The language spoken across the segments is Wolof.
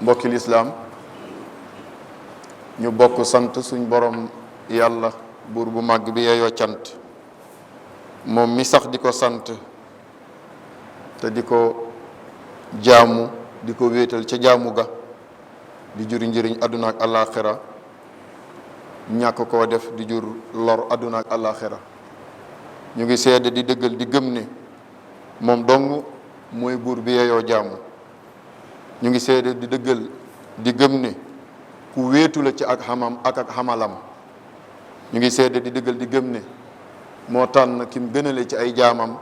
mbokki lislaam ñu bokk sant suñ borom yàlla buur bu màgg bi yeyoo cant moom mi sax di ko sant te di ko jaamu di ko wéetal ca jaamu ga di jur njëriñ àdduna ak àllaaxira ñàkk koo def di jur lor àdduna ak àllaaxira ñu ngi seede di dëggal di gëm ne moom dong mooy buur bi yeyoo jaamu ñu ngi seede di dëggal di gëm ne ku wéetu la ci ak xamam ak xamalam ñu ngi seede di dëggal di gëm ne moo tànn ki mu gënale ci ay jaamam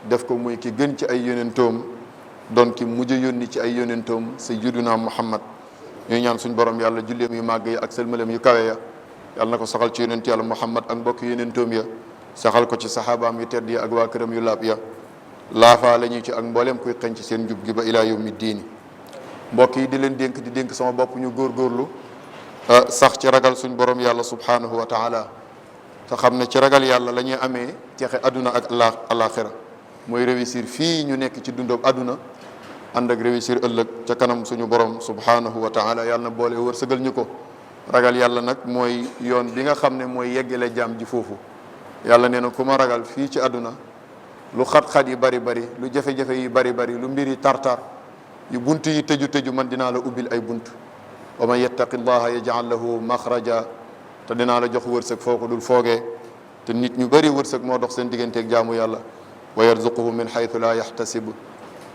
def ko muy ki gën ci ay yonentoom doon ki mujj yónni ci ay yonentoom sayyiduna Muhammad ñuy ñaan suñ borom yàlla julleem yu màgg yi ak sëlmaleem yu kawe ya yàlla na ko saxal ci yonent yàlla Muhammad ak mbokk yonentoom ya saxal ko ci saxaabaam yu tedd ya ak waa këram yu laab ya laafaa la ñu ci ak mbooleem kuy xëñ ci seen jub gi ba ilaa yawmi diini mbokk yi di leen dénk di dénk sama bopp ñu góorgóorlu sax ci ragal suñ borom yàlla subhanahu wa taala te xam ne ci ragal yàlla la ñuy amee texe àdduna ak alaaxira mooy réussir fii ñu nekk ci dundam àdduna ànd ak réussir ëllëg ca kanam suñu borom subhanahu wa taala yàlla na boole wërsëgal ñu ko ragal yàlla nag mooy yoon bi nga xam ne mooy yeggale jaam ji foofu yàlla nee na ku ma ragal fii ci àdduna lu xat-xat yi bari bari lu jafe-jafe yi bari bari lu mbir yi tar-tar yu bunt yi tëju man dinaa la ubbil ay bunt wa man yattaqi llaha yaj'al lahu maxraja te dinaa la jox wërsëg foo ko dul foogee te nit ñu bari wërsëg moo dox seen digganteeg jaamu yàlla wa yarzuquhu min haythu la yahtasib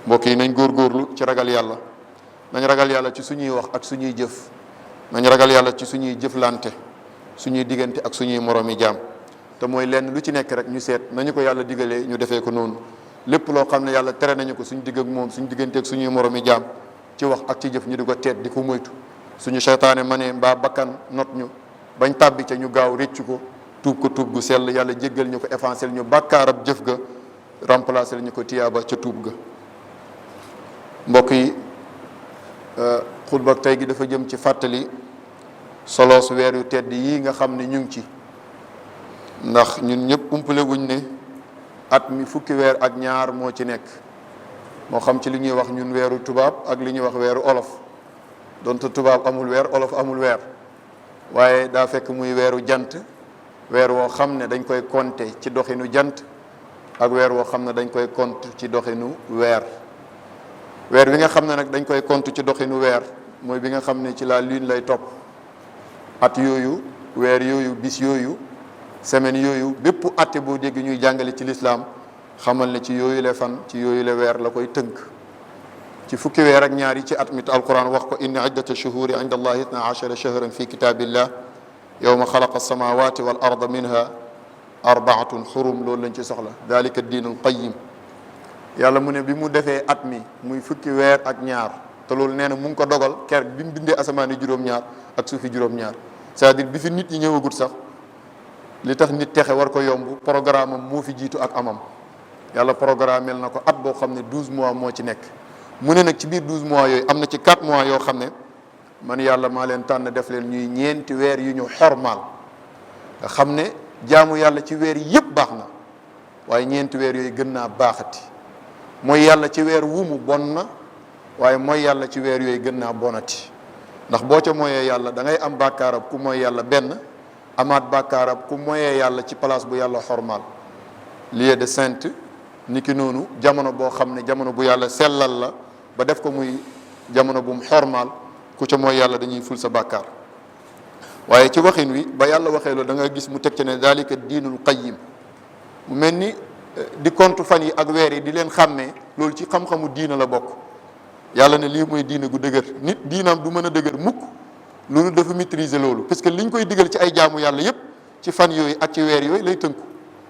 mbokk yi nañ góorgóorlu ci ragal yàlla nañ ragal yàlla ci suñuy wax ak suñuy jëf nañ ragal yàlla ci suñuy jëflante suñuy diggante ak suñuy moromi jaam te mooy lenn lu ci nekk rek ñu seet nañu ko yàlla digalee ñu defee ko noonu lépp loo xam ne yàlla tere nañu ko suñu digg ak moom suñu diggante ak suñuy moromi jaam ci wax ak ci jëf ñu di ko teet di ko moytu suñu seytaane ma ne mbaa bakkan not ñu bañ tàbbi ca ñu gaaw réccu ko tuub gu sell yàlla jéggal ñu ko effacer ñu bàkkaarab jëf ga remplacer ñu ko tiyaaba ca tuub ga mbokk yi xutba tey gi dafa jëm ci fàttali solos weer yu tedd yii nga xam ne ñu ngi ci ndax ñun ñëpp umpale wuñ ne at mi fukki weer ak ñaar moo ci nekk moo xam ci li ñuy wax ñun weeru tubaab ak li ñuy wax weeru olof donte tubaab amul weer olof amul weer waaye daa fekk muy weeru jant weer woo xam ne dañ koy compter ci doxinu jant ak weer woo xam ne dañ koy compter ci doxinu weer bi nga xam ne nag dañ koy compter ci doxinu weer mooy bi nga xam ne ci la lune lay topp at yooyu weer yooyu bis yooyu semaine yooyu bépp atte boo dégg ñuy jàngale ci lislaam xamal ne ci yooyu le fan ci yooyu le weer la koy tënk ci fukki weer ak ñaar yi ci at mi alquran wax ko inna iddata shuhuri inda allahi itna ashara shahran fi kitabillah yawma xalaqa alsamawati wal arda minha arbaatun xurum loolu lañ ci soxla dalika diinul qayyim yàlla mu ne bi mu defee at mi muy fukki weer ak ñaar te loolu nee na mu ngi ko dogal ker bi mu bindee asamaan yi juróom-ñaar ak suufi juróom-ñaar c'est-à-dire bi fi nit ñi ñëwagut sax li tax nit texe war ko yomb programme am moo fi jiitu ak amam yàlla programme mel na ko at boo xam ne 12 mois moo ci nekk mu ne nag ci biir 12 mois yooyu am na ci 4 mois yoo xam ne man yàlla maa leen tànn def leen ñuy ñeenti weer yu ñu xormaal nga xam ne jaamu yàlla ci weer yëpp baax na waaye ñeenti weer yooyu gën naa baaxati mooy yàlla ci weer wumu bon na waaye mooy yàlla ci weer yooyu gën naa bonati ndax boo ca mooyee yàlla da ngay am bàkkaarab ku mooy yàlla benn amaat bàkkaarab ku moyee yàlla ci place bu yàlla xormaal lieu de sainte ni ki noonu jamono boo xam ne jamono bu yàlla sellal la ba def ko muy jamono bu mu xormaal ku ca mooy yàlla dañuy ful sa bàkkaar waaye ci waxin wi ba yàlla waxee loolu da nga gis mu teg ci ne dalika diinul qayyim mu mel ni di compte fan yi ak weer yi di leen xàmmee loolu ci xam-xamu diina la bokk yàlla ne lii mooy diina gu dëgër nit diinaam du mën a dëgër mukk loolu dafa maîtriser loolu parce que liñ koy digal ci ay jaamu yàlla yépp ci fan yooyu ak ci weer yooyu lay tënku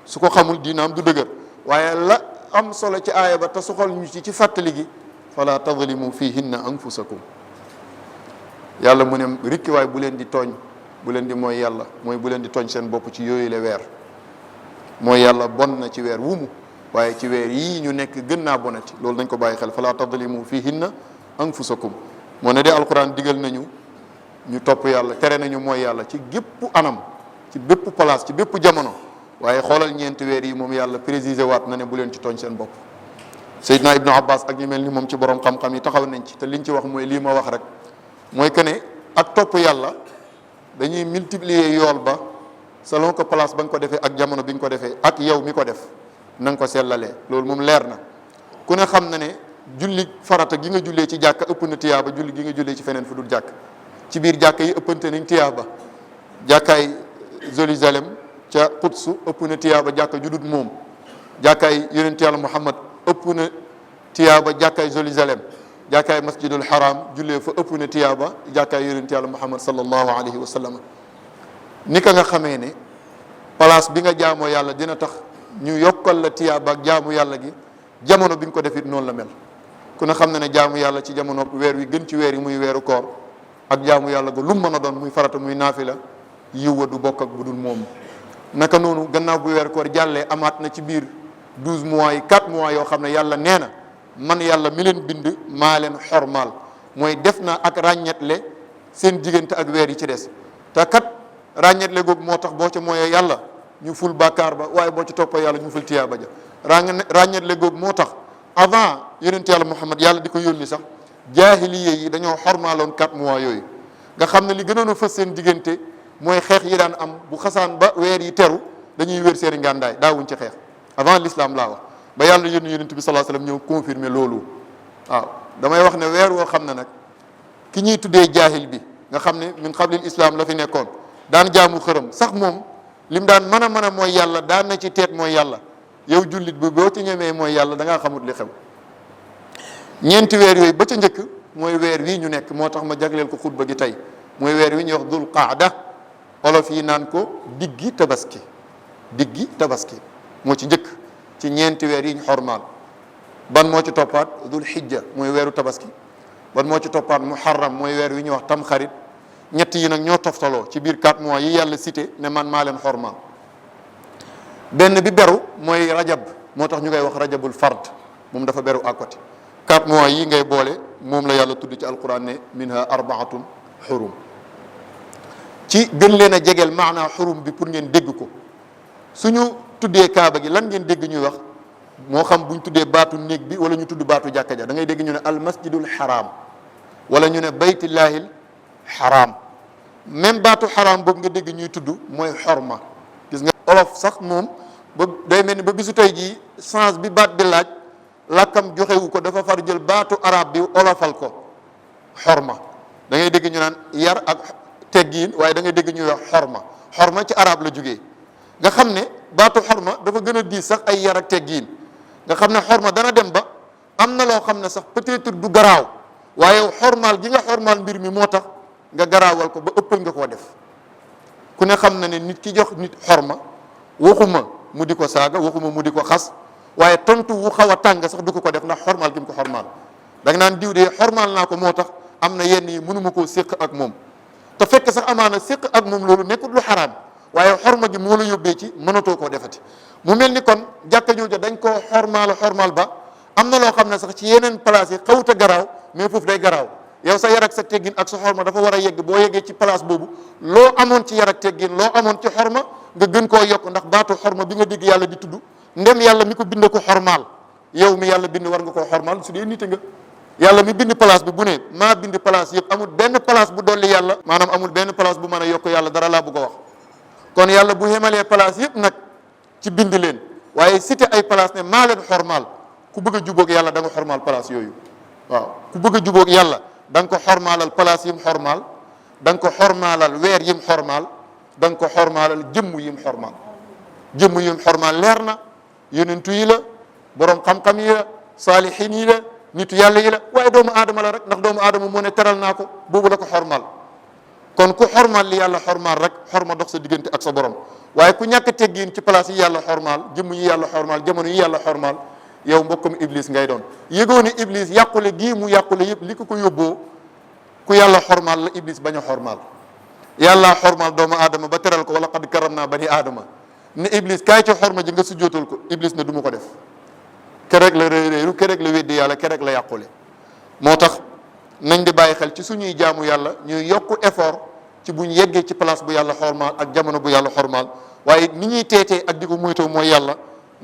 su ko xamul diinaam du dëgër waaye la am solo ci aaya ba te soxal ñu ci fàttali gi fala tadlimu fihinna anfusakum yàlla mu ne rikki waay bu leen di tooñ bu leen di mooy yàlla mooy bu leen di tooñ seen bopp ci yooyu la weer mooy yàlla bon na ci weer wumu waaye ci weer yii ñu nekk gën naa bonati loolu dañ ko bàyyi xel fala tadlimu fihinna anfusakum moo ne de alquran digal nañu ñu topp yàlla tere nañu mooy yàlla ci gépp anam ci bépp place ci bépp jamono waaye xoolal ñeenti weer yi moom yàlla précisé waat na ne bu leen ci tooñ seen bopp Seydina Ibnu Abbas ak ñu mel ni moom ci borom xam-xam yi taxaw nañ ci te liñ ci wax mooy lii ma wax rek mooy que ne ak topp yàlla dañuy multiplier yool ba selon que place ba nga ko defee ak jamono bi nga ko defee ak yow mi ko def na nga ko sellalee loolu moom leer na ku ne xam na ne julli farata gi nga jullee ci jàkka ëpp na tiyaaba julli gi nga jullee ci feneen fu dul jàkk ci biir jàkka yi ëppante nañ tiyaaba jàkkaay Jérusalem ca Quds ëpp na tiyaaba jàkka ju dul moom jàkkaay yonent yàlla Muhammad ëpp na tiyaaba jàkkaay Jérusalem jàkkaay masjidul haram jullee fa ëpp na tiyaaba jàkkaay yonent yàlla Muhammad sallallahu alayhi wa sallam ni ka nga xamee ne place bi nga jaamoo yàlla dina tax ñu yokkal la tiyaaba ak jaamu yàlla gi jamono bi nga ko defit noonu la mel ku ne xam na ne jaamu yàlla ci jamono weer wi gën ci weer yi muy weeru koor ak jaamu yàlla ga lu mu mën a doon muy farata muy naafila yiw wa du bokk ak bu dul moom naka noonu gannaaw bu weeru koor jàllee amaat na ci biir 12 mois yi 4 mois yoo xam ne yàlla nee na man yàlla mi leen bind maa leen xormaal mooy def na ak ràññetle seen diggante ak weer yi ci des te kat ràññetle googu moo tax boo ca mooyee yàlla ñu ful bàkkaar ba waaye boo ci toppee yàlla ñu ful tiyaaba ja ràññetle googu moo tax avant yonent yàlla Muhammad yàlla di ko yónni sax jaahiliye yi dañoo xormaaloon 4 mois yooyu nga xam ne li gënoon a fës seen diggante mooy xeex yi daan am bu xasaan ba weer yi teru dañuy wér seeni ngàndaay daawuñ ci xeex avant l'islam laa wax ba yàlla yónni yonent bi sallallahu alayhi wasallam ñëw confirmer loolu waaw damay wax ne weer woo xam ne nag ki ñuy tuddee jaahil bi nga xam ne min qablil islam la fi nekkoon daan jaamu xërëm sax moom lim daan mën a mooy yàlla daan na ci teet mooy yàlla yow jullit bi boo ci ñemee mooy yàlla da ngaa xamut li xew ñeenti weer yooyu ba ca njëkk mooy weer wii ñu nekk moo tax ma jagleel ko xutba gi tey mooy weer wi ñuy wax dul qaada olof yi naan ko diggi tabaski moo ci njëkk ci ñeenti weer yi ñu xormaal ban moo ci toppaat dul xijja mooy weeru tabaski ban moo ci toppaat muharram mooy weer wi ñuy wax tamxarit ñett yi nag ñoo toftaloo ci biir 4 mois yi yàlla cité ne man maa leen xormaal benn bi beru mooy rajab moo tax ñu koy wax rajabul fard moom dafa beru à côté 4 mois yi ngay boole moom la yàlla tudd ci alquran ne minha arbaatun xurum ci gën leen a jegeel maanaa xurum bi pour ngeen dégg ko suñu tuddee kaaba gi lan ngeen dégg ñuy wax moo xam buñ tuddee baatu néeg bi wala ñu tudd baatu jàkka ja da ngay dégg ñu ne al masjidul haram wala ñu ne baytullahil haram même baatu haram boobu nga dégg ñuy tudd mooy xorma gis nga olof sax moom ba day mel ni ba bisu tey jii sens bi baat bi laaj làkkam joxewu ko dafa far jël baatu arab bi olofal ko xorma da ngay dégg ñu naan yar ak teggiin waaye da ngay dégg ñuy wax xorma ci arab la jógee nga xam ne baatu xorma dafa gën a diis sax ay yar ak teggiin nga xam ne xorma dana dem ba am na loo xam ne sax peut-être du garaaw waaye xormaal gi nga xormaal mbir mi moo tax nga garaawal ko ba ëppal nga koo def ku ne xam na ne nit ki jox nit xorma waxuma mu di ko saaga waxuma mu di ko xas waaye tontu wu xaw a tàng sax du ko def ndax xormaal gi mu ko xormaal da nga naan diw de xormaal naa ko moo tax am na yenn yi mënuma koo séq ak moom te fekk sax amaana séq ak moom loolu nekkul lu xaraam waaye xorma gi moo la yóbbee ci mënatoo koo defati mu mel ni kon jàkka jooja dañ koo xormaal ba am na loo xam ne sax ci yeneen place yi xawut a garaaw mais foofu day garaaw yow sa yar ak sa teggin ak sa xorma dafa war a yegg boo yeggee ci place boobu loo amoon ci yar ak teggin loo amoon ci xorma nga gën koo yokk ndax baatu xorma bi nga dégg yàlla di tudd ndem yàlla mi ko bind ko xormaal yow mi yàlla bind war nga koo xormaal su dee nite nga yàlla mi bind place bi bu ne maa bind place yëpp amul benn place bu dolli yàlla maanaam amul benn place bu mën a yokk yàlla dara laa bëgg a wax kon yàlla bu xemalee place yëpp nag ci bind leen waaye cité ay place ne maa leen xormaal ku bëgg a jubóog yàlla da nga xormaal place yooyu waaw ku bëgg a jubóog yàlla da nga ko xormaalal place yim xormaal da nga ko xormaalal weer yim xormaal da nga ko xormaalal jëmm yim xormaal leer na yonentu yi la borom xam-xam yi la saalihin yi la nitu yàlla yi la waaye doomu aadama la rek ndax doomu aadama moo ne teral naa ko boobu la ko xormaal kon ku xormaal li yàlla xormaal rek xorma dox sa diggante ak sa borom waaye ku ñàkk teggiin ci place yi yàlla xormaal jëmm yi yàlla xormaal jamono yi yàlla xormaal yow mbokkam iblis ngay doon yëgoo ni iblis yàqule gii mu yàqule yëpp li ko yóbboo ku yàlla xormaal la iblis bañ a xormaal yàlla xormaal doomu aadama ba teral ko wala qad karam naa bani aadama ne iblis kaay ci xorma ji nga sujjootal ko iblis ne du ma ko def kerek la réeréeru kerek la weddi yàlla kerek la yàqule moo tax nañ di bàyyi xel ci suñuy jaamu yàlla ñuy yokk effort ci buñ yeggee ci place bu yàlla xormaal ak jamono bu yàlla xormaal waaye ni ñuy teetee ak di ko muytoo mooy yàlla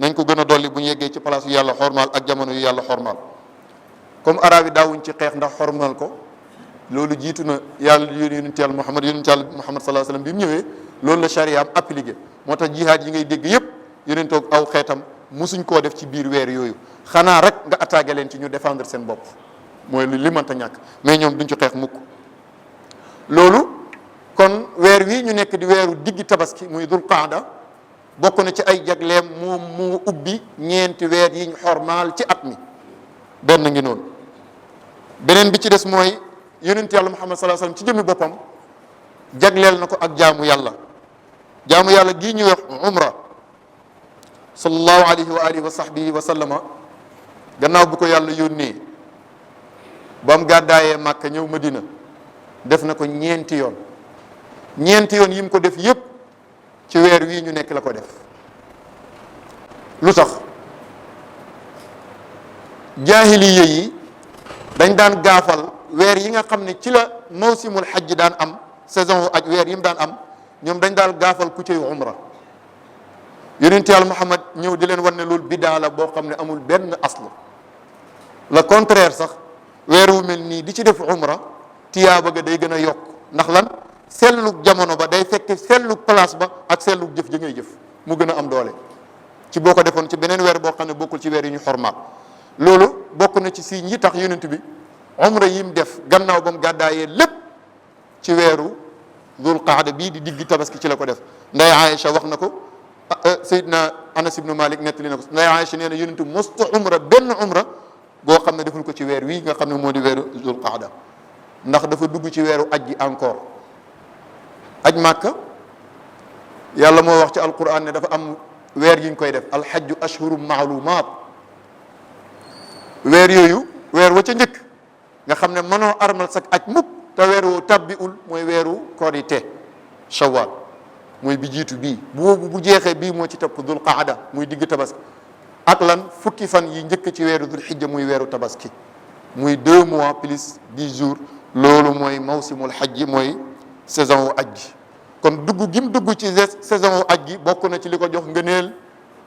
nañ ko gën a dolli bu ñu yeggee ci place yu yàlla xormaal ak jamono yu yàlla xormaal. comme arab yi daawuñ ci xeex ndax xormaal ko loolu jiitu na yàlla yonent yàlla Muhammad sallallahu alayhi wa sallam bi mu ñëwee loolu la charia am appliqué. moo tax jihaad yi ngay dégg yépp yonentoog aw xeetam musuñ koo def ci biir weer yooyu xanaa rek nga attaqué leen ci ñu défendre seen bopp mooy li mënta ñàkk mais ñoom duñ ci xeex mukk. loolu kon weer wi ñu nekk di weeru diggi tabaski muy dul qaada bokk na ci ay jagleem moom moo ubbi ñeenti weer yi ñu xormaal ci at mi benn ngi noonu. beneen bi ci des mooy yonent yàlla Muhammad sallallahu alayhi wasallam ci jëmmi boppam jagleel na ko ak jaamu yàlla gii ñuy wax umra sallallahu alayhi wa alihi wa sahbihi wa sallama gannaaw bu ko yàlla yónnee ba mu gàddaayee Màkka ñëw Madina def na ko ñeenti yoon yi mu ko def yépp ci weer wii ñu nekk la ko def. lu tax jaahiliya yi dañ daan gaafal weer yi nga xam ne ci la mawsimul xajj daan am saison wu aj weer yi mu daan am ñoom dañ daal gaafal ku cay umra yonent yàlla Muhammad ñëw di leen wan ne loolu bidaa la boo xam ne amul benn aslu. le contraire sax weer wu mel nii di ci def umra tiyaaba ga day gën a yokk ndax lan sellug jamono ba day fekk sellug place ba ak sellug jëf ja ngay jëf mu gën a am doole ci boo ko defoon ci beneen weer boo xam ne bokkul ci weer yi ñu xormaal. loolu bokk na ci signes yi tax yonent bi umra yi mu def gannaaw ba mu gàddaayee lépp ci weeru dul qaada bii di diggi tabaski ci la ko def. nday Aïcha wax na ko Seydina Anas ibnu Malik nettali na ko nday Aïcha nee na yonent mosta umra benn umra boo xam ne deful ko ci weer wii nga xam ne moo di weeru dul qaada ndax dafa dugg ci weeru aj gi encore. aj Màkka yàlla moo wax ci alquran ne dafa am weer yi ñu koy def alxajju ashhurum maalumaat weer yooyu weer wa ca njëkk nga xam ne mënoo armal sak aj mukk te weer woo tabbiul mooy weeru korite shawwal mooy bi jiitu bii bu jeexee bii moo ci topp dul qaada muy digg tabaski ak lan fukki fan yi njëkk ci weeru dul xijja muy weeru tabaski muy 2 mois plus 10 jours loolu mooy mawsimul xajji mooy saison wu aj gi kon dugg gi mu dugg ci saison wu aj gi bokk na ci li ko jox ngëneel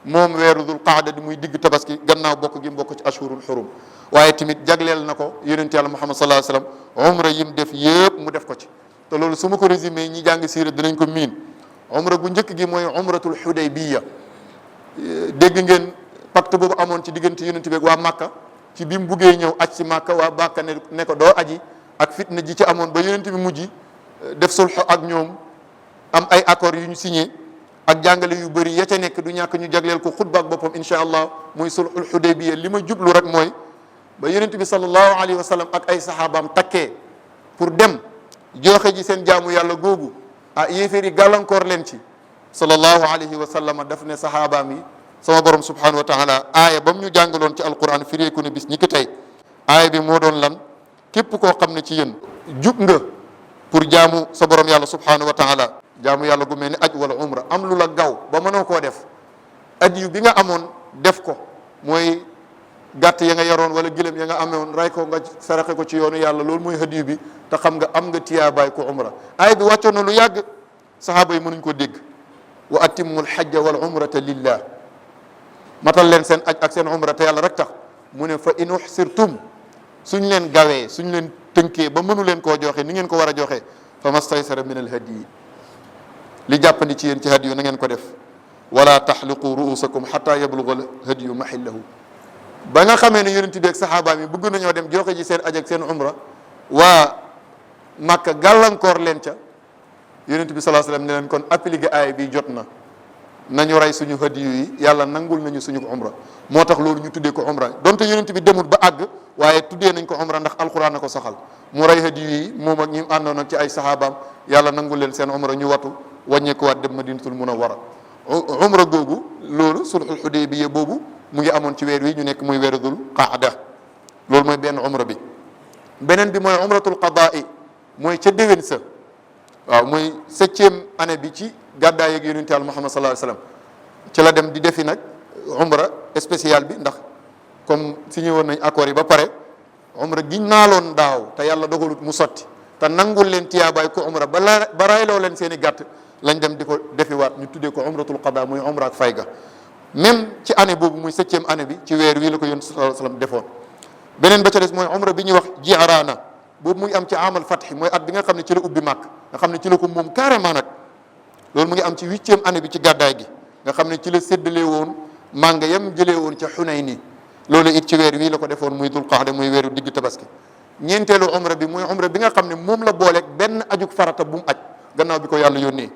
moom weeru dul qaada di muy digg tabaski gannaaw bokk gi mu bokk ci ashurul xurum waaye tamit jagleel na ko yonent yàlla Muhammad sallallahu alayhi wasallam umra yi mu def yëpp mu def ko ci te loolu su ma ko résumé ñi jàng siira dinañ ko miin umra bu njëkk gi mooy umratul xudaybiya dégg ngeen pacte boobu amoon ci diggante yonent bi ak waa Màkka ci bi mu buggee ñëw aj ci Màkka waa Màkka ne ko doo aji ak fitna ji ci amoon ba yonent bi mujj def sulx ak ñoom am ay accords yu ñu signé ak jàngale yu bëri ya ca nekk du ñàkk ñu jagleel ko xutba ak boppam incha allah muy sulxul xudaybiya li ma jublu rek mooy ba yonent bi sallallahu alayhi wa sallam ak ay saxaabaam takkee pour dem joxe ji seen jaamu yàlla googu yéeféer yi gàllankoor leen ci sallallahu alayhi wa sallam daf ne saxaabaam yi sama borom subhanahu wa taala aaya ba mu ñu jàngaloon ci alquran fireeku ne bis ñi ki tey aaya bi moo doon lan képp koo xam ne ci yéen jug nga pour jaamu sa borom yàlla subhanahu wa taala jaamu yàlla gu mel ni aj wala umra am lu la gaw ba mënoo koo def adiyu bi nga amoon def ko mooy gàtt ya nga yaroon wala gëlëm ya nga amoon ray ko nga saraxe ko ci yoonu yàlla loolu mooy hadiyu bi te xam nga am nga tiyaabaay ko umra aaya bi wàccoon na lu yàgg saxaaba yi mënuñ ko dégg wa atimmu alxajja wal umrata lillah matal leen seen aj ak seen umra te yàlla rek tax mu ne fa in uxsirtum suñ leen gawee suñ leen tënkee ba mënu leen koo joxe ni ngeen ko war a joxe fa mastaysara min al hadiyi li jàppandi ci yéen ci hadiyu na ngeen ko def wala taxliqu ruusakum xata yabluga al hadiyu mahillahu ba nga xamee ne yonent bi ak saxaabaam yi bëgg nañoo dem joxe ji seen aj ak seen umra waa Makka gàllankoor leen ca yonent bi sallallahu alayhi wasallam ne leen kon appliqué aaya bi jot na nañu rey suñu hadiyu yi yàlla nangul nañu suñu umra moo tax loolu ñu tuddee ko umra donte yonent bi demul ba àgg waaye tuddee nañ ko umra ndax alquran na ko saxal mu rey hadiyu yi moom ak ñi mu àndoon ak ci ay saxaabaam yàlla nangul leen seen umra ñu watu wàññeekuwaat dem madinatul munawwara umra googu loolu sulhul hudaybiya boobu mu ngi amoon ci weer wi ñu nekk muy weeru dul qaada loolu mooy benn umra bi beneen bi mooy umratul qadaa'i mooy ca déwén sa waaw mooy 7e année bi ci gàddaay ak yonent Yàlla Muhammad sallallahu alayhi wasallam ci la dem di defi nag umra spécial bi ndax comme signé woon nañ accords yi ba pare umra giñ naaloon daaw te yàlla dogalut mu sotti te nangul leen tiyaabaay ko umra ba rayloo leen seen i gàtt lañ dem di ko defiwaat ñu tuddee ko umratul qadaa muy umra ak fay ga même ci année boobu muy 7e année bi ci weer wii la ko yonent sallallahu alayhi wasallam defoon. beneen ba ca des mooy umra bi ñuy wax Ji'rana boobu muy am ci amal fatxi mooy at bi nga xam ne ci la ubbi màkk nga xam ne ci la ko moom carrément nag loolu mu ngi am ci 8e année bi ci gàddaay gi nga xam ne ci la séddale woon mànga yam jëlee woon ca Xunayni loolu it ci weer wii la ko defoon muy dul qaada muy weeru digg tabaski. ñeenteelu umra bi mooy umra bi nga xam ne moom la booleeg benn ajug farata bu mu aj gannaaw bi ko yàlla yónnee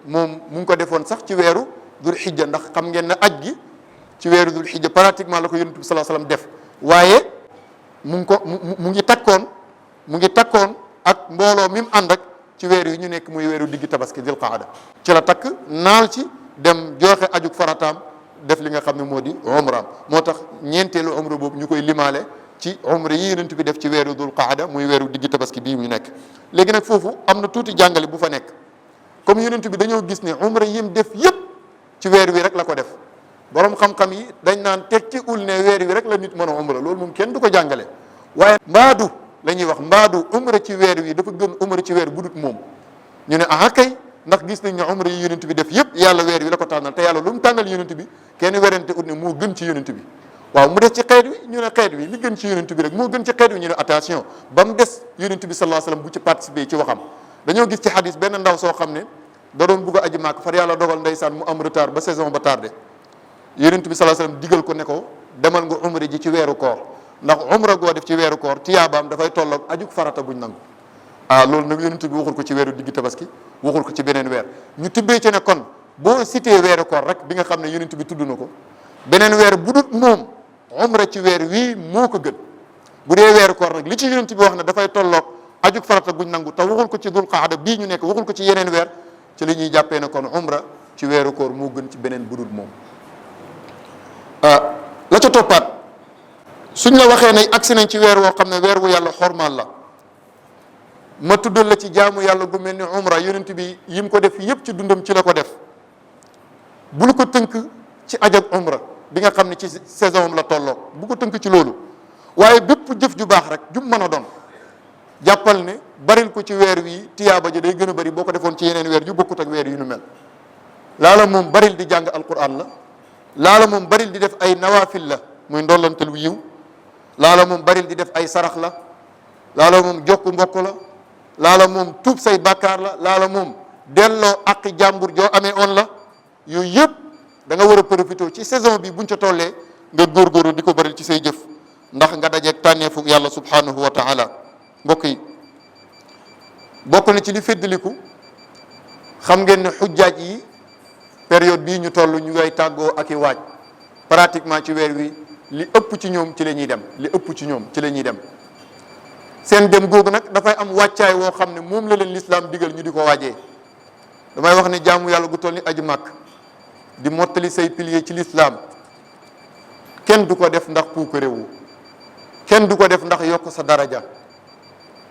moom mu ngi ko defoon sax ci weeru dul xijja ndax xam ngeen ne aj gi ci weeru dul xijja pratiquement la ko yonent bi sallallahu alayhi wasallam def waaye mu ngi takkoon ak mbooloo mi mu ànd ak ci weer yi ñu nekk muy weeru digg tabaski dul qaada ci la takk naal ci dem joxe ajug farataam def li nga xam ne moo di umraam moo tax ñeenteelu umra boobu ñu koy limaale ci umra yi yonent bi def ci weeru dul qaada muy weeru digg tabaski bii mu nekk. léegi nag foofu am na tuuti jàngale bu fa nekk comme yonent bi dañoo gis ne umra yim def yépp ci weer wi rek la ko def borom xam-xam yi dañ naan tekki ul ne weer wi rek la nit mën a umra loolu moom kenn du ko jàngale waaye mbaadu la ñuy wax mbaadu umra ci weer wi dafa gën umra ci weer bu dut moom ñu ne ah kay ndax gis nañ ne umra yi yonent bi def yépp yàlla weer wi la ko tànnal te yàlla lu mu tànnal yonent bi kenn werante ut ne moo gën ci yonent bi waaw mu des ci xeet wi ñu ne xeet wi li gën ci yonent bi rek moo gën ci xeet wi ñu ne attention ba mu des yonent bi sallallahu alayhi wasallam bu ci participer ci waxam dañoo gis ci hadis benn ndaw soo xam ne da doon bugg a aji màkk far yàlla dogal ndeysaan mu am retard ba saison ba tardé yonent bi sallallahu alayhi wasallam digal ko ne ko demal nga umra ji ci weeru koor ndax umra goo def ci weeru koor tiyaabaam dafay tolloog ajuk farata buñ nangu loolu nag yonent bi waxul ko ci weeru diggi tabaski waxul ko ci beneen weer ñu tibbee ci ne kon boo cité weeru koor rek bi nga xam ne yonent bi tudd na ko beneen weer bu dut moom umra ci weer wii moo ko gën bu dee weeru koor nag li ci yonent bi wax ne dafay tolloog ajuk farata buñ nangu te waxul ko ci dul qaada bii ñu nekk waxul ko ci yeneen weer ci li ñuy jàppee ne kon umra ci weeru koor moo gën ci beneen bu dul moom la ca toppaat suñ la waxee ne agsi nañ ci weer woo xam ne weer wu yàlla xormaal la ma tuddal la ci jaamu yàlla gu mel ni umra yonent bi yim ko def yépp ci dundam ci la ko def bul ko tënk ci aj ak umra bi nga xam ne ci saison am la tolloo bu ko tënk ci loolu waaye bépp jëf ju baax rek jum mën a doon jàppal ne baril ko ci weer wi tiyaaba ja day gën a bari boo ko defoon ci yeneen weer yu bokkut ak weer yu nu mel laala moom baril di jàng alquran la laala moom baril di def ay nawaafil la muy ndollantal wu yiw laala moom baril di def ay sarax la laala moom jokku mbokk la laala moom tuub say bàkkaar la laala moom delloo aqi jàmbur joo amee on la yooyu yëpp da nga war a profité ci saison bi buñ ca tollee nga góorgóorlu di ko baril ci say jëf ndax nga dajeeg tànneefu yàlla subhanahu wa taala mbokk yi bokk na ci li féddaliku xam ngeen ne xujjaaj yi période bii ñu toll ñu ngay tàggoo ak i waaj pratiquement ci weer wi li ëpp ci ñoom ci la ñuy dem li ëpp ci ñoom ci la ñuy dem seen dem googu nag dafay am wàccaay woo xam ne moom la leen lislaam digal ñu di ko waajee damay wax ne jaamu yàlla gu toll ni aji màkk di mottali say pilier ci lislaam kenn du ko def ndax puukarewu kenn du ko def ndax yokk sa daraja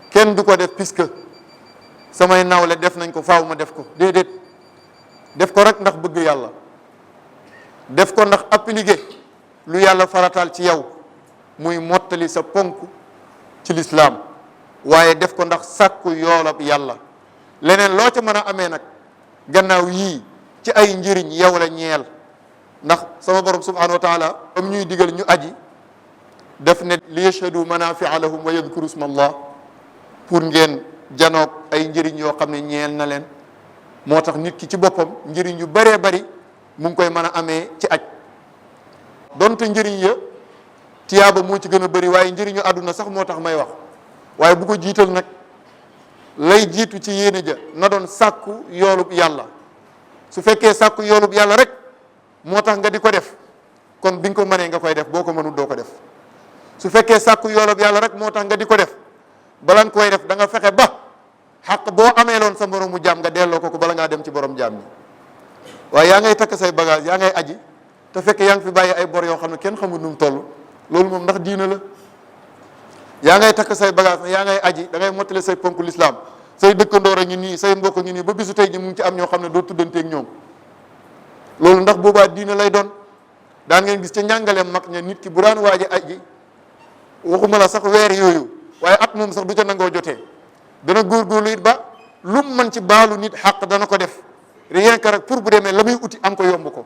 kenn du ko def puisque samay nawle def nañ ko faaw ma def ko déedéet def ko rek ndax bëgg yàlla def ko ndax appliquer lu yàlla farataal ci yow muy mottali sa ponk ci lislaam waaye def ko ndax sàkku yoolab yàlla leneen loo ca mën a amee nag gannaaw yii ci ay njëriñ yow la ñeel ndax sama borom subhanahu wa taala am ñuy digal ñu aji def ne li yashhadu manafia lahum wa yadkuru isma allah pour ngeen janoog ay njëriñ yoo xam ne ñeel na leen moo tax nit ki ci boppam njëriñ yu baree bari mu ngi koy mën a amee ci aj donte njëriñ ya tiyaaba moo ci gën a bari waaye njëriñu àdduna sax moo tax may wax waaye bu ko jiital nag lay jiitu ci yéene ja na doon sàkku yoolub yàlla su fekkee sàkku yoolub yàlla rek moo tax nga di ko def kon bi nga ko mënee nga koy def boo ko mënul doo ko def su fekkee sàkku yoolub yàlla rek moo tax nga di ko def bala nga koy def da nga fexe ba xaq boo amee loon sa moromu jaam nga delloo ko bala ngaa dem ci borom jaam ñi waaye yaa ngay takk say bagage yaa ngay aji te fekk yaa ngi fi bàyyi ay bor yoo xam ne kenn xamul nu mu toll loolu moom ndax diina la yaa ngay takk say bagage yaa ngay aji da ngay mottale say ponk l'islam say dëkkandoor a ngi nii say mbokk ngi nii ba bisu tey ji mu ngi ci am ñoo xam ne doo tuddanteeg ñoom loolu ndax boobaa diina lay doon daan ngeen gis ca njàngaleem mag ña nit ki bu daan waaji aji waxuma la sax weer yooyu waaye at moom sax du ca nangoo jotee dana góorgóorlu it ba lu mu mën ci baalu nit xaq dana ko def rien que rek pour bu demee la muy uti am ko yomb ko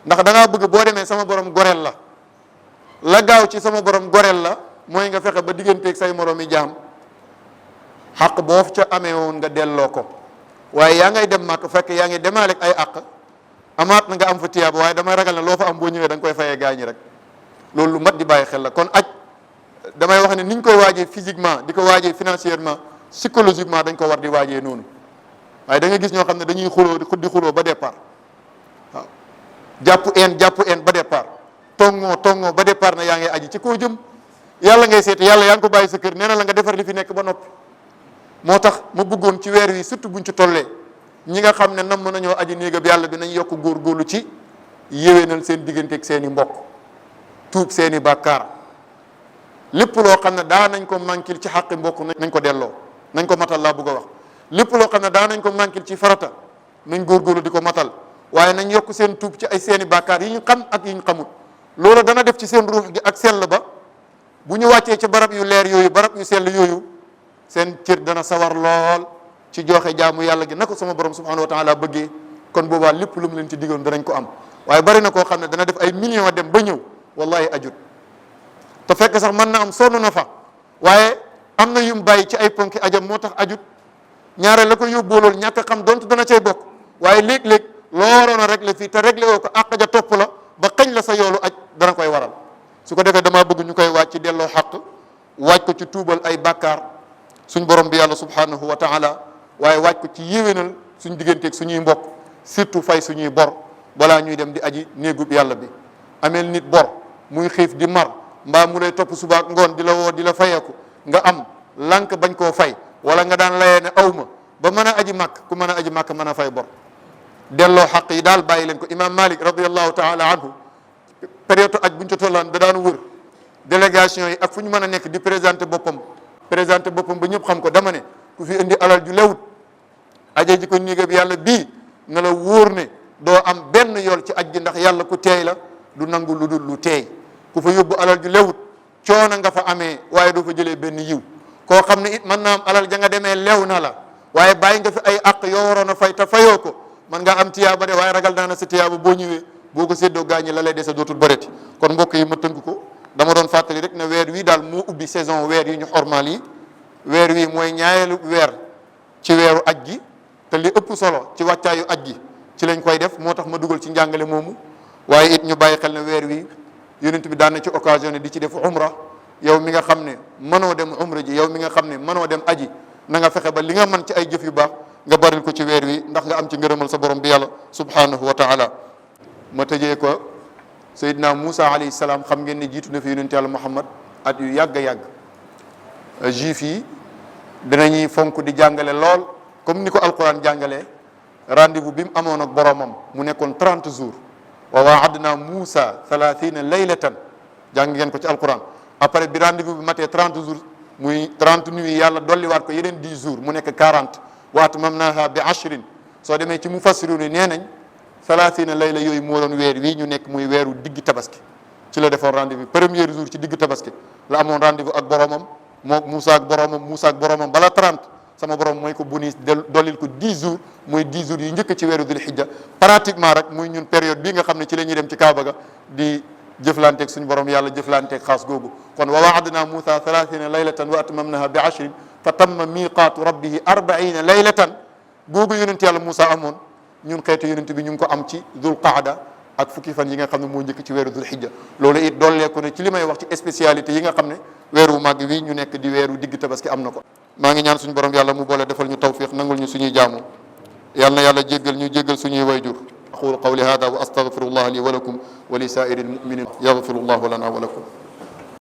ndax da ngaa bëgg boo demee sama borom goreel la gaaw ci sama borom goreel la mooy nga fexe ba digganteeg say morom yi jaam xaq boo ca amee woon nga delloo ko. waaye yaa ngay dem màkk fekk yaa ngi demaaleeg ay àq amaat na nga am fa tiyaaba waaye damay ragal ne loo fa am boo ñëwee da nga koy fayee gaañi rek. loolu lu mat di bàyyi xel la kon aj damay wax ne ni ñu koy waajee physiquement di ko waajee financièrement psychologiquement dañ ko war di waajee noonu waaye da nga gis ñoo xam ne dañuy di xuloo ba départ waaw jàpp een ba départ tongoo ba départ na yaa ngi aji ci koo jëm yàlla ngay seeti yàlla yaa ngi ko bàyyi sa kër nee na la nga defar li fi nekk ba noppi. moo tax ma bëggoon ci weer wi surtout buñ ci tollee ñi nga xam ne nam nañoo aji néegab yàlla bi nañ yokk góorgóorlu ci yéwénal seen diggante ak seen i mbokk tuub seen i bàkkaar lépp loo xam ne daa nañ ko manquil ci xaqi mbokk nañ ko delloo nañ ko matal laa bëgg a wax lépp loo xam ne daa nañ ko manquil ci farata nañ góorgóorlu di ko matal waaye nañ yokk seen tuub ci ay seen i bàkkaar yi ñu xam ak yi ñu xamut loolu dana def ci seen ruux gi ak sell ba bu ñu wàccee ci barab yu leer yooyu barab yu sell yooyu seen cër dana sawar lool ci joxe jaamu yàlla gi na ko sama borom subhanahu wa taala bëggee kon boobaa lépp lu mu leen ci diggoon danañ ko am waaye bari na koo xam ne dana def ay millions dem ba ñëw wallahi ajut te fekk sax mën na am sonn na fa waaye am na yum bàyyi ci ay ponki ajam moo tax ajut ñaare la ko yóbboo loolu ñàkk a xam donte dana cay bokk waaye léeg-léeg loo waroon a régler fii te réglé woo ko àq ja topp la ba xañ la sa yoolu aj dana koy waral su ko defee damaa bëgg ñu koy waaj ci delloo xaq waaj ko ci tuubal ay bàkkaar suñ borom bi yàlla subhanahu wa taala waaye waaj ko ci yéwénal suñ digganteeg suñuy mbokk surtout fay suñuy bor balaa ñuy dem di aji néegub yàlla bi ameel nit bor muy xiif di mar mbaa mu lay topp subaak ngoon di la woo di la fayeeku nga am lànk bañ koo fay wala nga daan layee ne awma ba mën a aji màkk ku mën a aji màkk mën a fay bor delloo xaq yi daal bàyyi leen ko imam malik radiallahu taala anhu période aj buñ ca tollaan da daan wër délégation yi ak fu ñu mën a nekk di présenté boppam ba ñëpp xam ko dama ne ku fi indi alal ju lewut aje ji ko néegab yàlla bii na la wóor ne doo am benn yool ci aj gi ndax yàlla ku teey la du nangu lu dul lu teey ku fa yóbbu alal ju lewut coono nga fa amee waaye doo fa jëlee benn yiw koo xam ne it mën naa am alal ja nga demee lew na la waaye bàyyi nga fi ay àq yoo waroon a fay te fayoo ko man nga am tiyaaba de waaye ragal naa na sa tiyaaba boo ñëwee boo ko séddoo gaañi la lay dese dootul bëreeti kon mbokk yi ma tënk ko dama doon fàttali rek ne weer wi daal moo ubbi saison weer yi ñu xormaal yi weer wi mooy ñaareelu weer ci weeru aj gi te li ëpp solo ci wàccaayu aj gi ci lañ koy def moo tax ma dugal ci njàngale moomu waaye it ñu bàyyi xel ne weer wi yonent bi daan na ci occasion di ci def umra yow mi nga xam ne mënoo dem umra ji yow mi nga xam ne mënoo dem aji na nga fexe ba li nga mën ci ay jëf yu baax nga baril ko ci weer wi ndax nga am ci ngërëmal sa borom bi yàlla subhanahu wa taala ma tëjee ko Seydina Moussa alayhi salaam xam ngeen ne jiitu na fi yonent yàlla Muhammad at yu yàgg a yàgg juif yi dinañuy fonk di jàngale lool comme ni ko alquran jàngalee rendez-vous bi mu amoon ak boromam mu nekkoon 30 jours wa waadna Moussa 30 laylatan jàng ngeen ko ci alquran après bi rendez-vous bi matee 30 jours muy 30 nuits yàlla dolliwaat ko yeneen 10 jours mu nekk 40 wa atmamnaha bi ashrin soo demee ci mufassirun nee nañ 30 layla yooyu moo doon weer wii ñu nekk muy weeru digg tabaski ci la defoon rendez-vous premier jour ci digg tabaski la amoon rendez-vous ak boromam moo Moussa ak boromam bala 30 sama borom mooy ko bonus dollil ko 10 jours muy 10 jours yu njëkk ci weeru dul hijja pratiquement rek muy ñun période bii nga xam ne ci la ñuy dem ci Kaaba ga di jëflanteeg suñu borom yàlla jëflanteeg xaas googu kon wa waadna Moussa 30 laylatan wa atmamnaha bi ashrin fa tamma miqaatu rabbihi 40 laylatan googu yonent yàlla Moussa amoon ñun xeetu yonent bi ñu ngi ko am ci dul qaada ak fukki fan yi nga xam ne moo njëkk ci weeru dul hijja loolu it dolleeku ne ci li may wax ci spécialité yi nga xam ne weeru màgg wi ñu nekk di weeru digg tabaski am na ko maa ngi ñaan suñu borom yàlla mu boole defal ñu tawfiq nangul ñu suñuy jaamu yàlla na yàlla jéggal ñu jéggal suñuy wayjur aqulu qawli hada wa astaghfirullah li wa lakum wa li saa'iril mu'minin yaghfirullahu lana wa lakum